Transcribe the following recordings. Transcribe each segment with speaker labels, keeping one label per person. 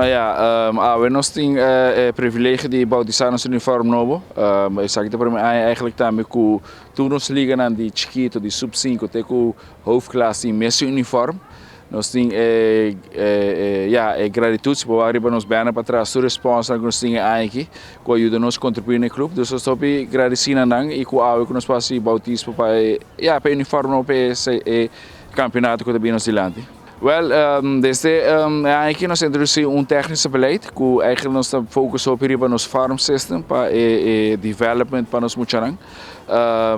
Speaker 1: Nou ja, awe nos tin e privilegio di bautisa nos uniform nobo. Esaki ta prome aña eigenlijk tambe cu tur nos liganan di chikito, di sub 5 te cu hoofdklas tin mesun uniform. Nos tin e, e, ja, e gratitud, si por riba nos banner patras, tur sponsor cu nos tin e aña aki, cu a yuda nos contribui na e club. Dus nos ta hopi agradeci na nan y cu awe cu nos por haci bautismo pa e, ja, pa e uniform nobo pa e campeonato cu ta bin nos dilanti. Wel, desde e aña aki nos a introduci un technische beleid cu eigenlijk nos ta focus hopi riba nos farm system pa e development pa nos muchanan.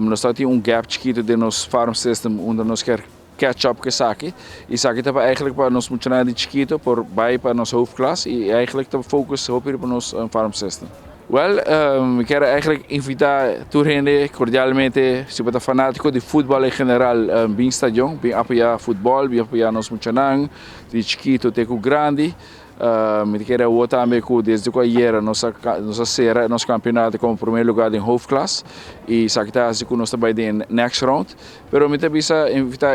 Speaker 1: Nos ta tin un gap chikito den nos farm system unda nos kier catch up cu esaki. Esaki ta pa eigenlijk pa nos muchanan di chikito por bay pa nos hoofdklas y eigenlijk ta focus hopi riba nos farm system. Wel, mi kier eigenlijk invita tur hende cordialmente, si bo ta fanatico di futbol en general, bin stadion, bin apoya futbol, bin apoya nos muchanan, di chikito te cu grandi. Mi ta kere awor tambe cu desde cu ayera nos a cera nos campeonato como primer lugar den hoofdklas y esaki ta haci cu nos ta bay den next round. Pero mi ta bisa invita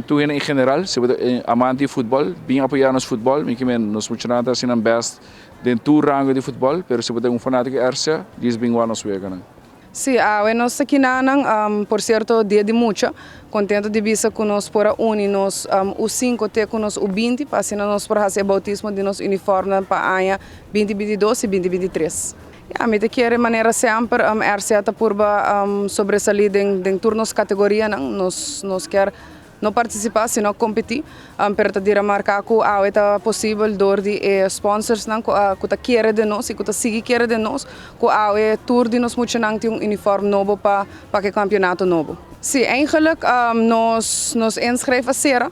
Speaker 1: tur hende en general, si bo ta amante di futbol, bin apoya nos futbol, mi kier nos muchanan ta haci nan best den tur rango di futbol, pero si bo ta un fanatico RCA, djis bin wak nos weganan.
Speaker 2: Si, awe nos akinan, por cierto, Dia di Mucha, contento di bisa cu nos por a uni nos U5 te cu nos U20, pa asina nos por haci bautismo di nos uniform pa aña 2022 y 2023. Ja, mi ta kere manera semper, RCA ta purba sobresali den tur nos categoria, nos kier no participa, sino competi, pero ta di remarca cu awe ta posibel door di sponsors nan cu ta kere den nos y cu ta sigui kere den nos, cu awe tur di nos muchanan tin un uniform nobo pa e campeonato nobo. Si, eigenlijk nos inschrijf a cera,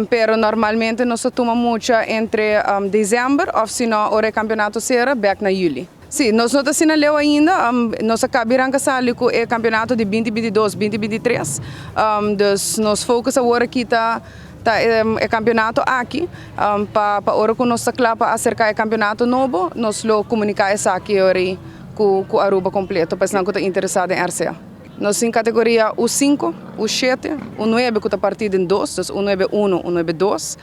Speaker 2: pero normalmente nos ta tuma mucha entre december of sino ora e campeonato cera, back na juli. Si, nos no ta asina leu ainda, nos a caba di sali cu e campeonato di 2022, 2023, dus nos focus awor aki ta e campeonato aki, pa ora cu nos ta cla pa acerca e campeonato nobo, nos lo comunica esaki ora cu Aruba completo, pa esnan cu ta interesa den RCA. Nos tin categoria U5, U7, U9 cu ta parti den 2, dus U9 1, U9 2,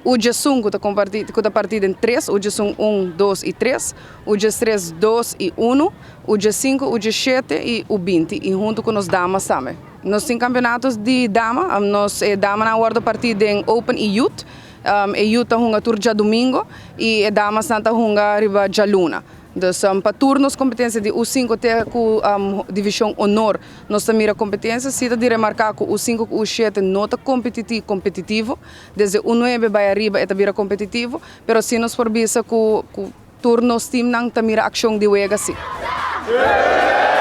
Speaker 2: U11 cu ta parti den 3, U11 1, 2 y 3, U13 2 y 1, U5, U7 y U20, y hunto cu nos damas tambe. Nos tin campeonato di dama, nos dama a wordo parti den Open y Youth, e Youth ta hunga tur diadomingo y e damas ta hunga riba dialuna. Dus pa tur nos competencia di U5 te cu division honor, nos ta mira competencia, si ta di remarca cu U5 cu U7 no ta competitivo, desde U9 bay ariba e ta bira competitivo, pero si nos por bisa cu tur nos team nan ta mira accion di wega si.
Speaker 3: Yeah!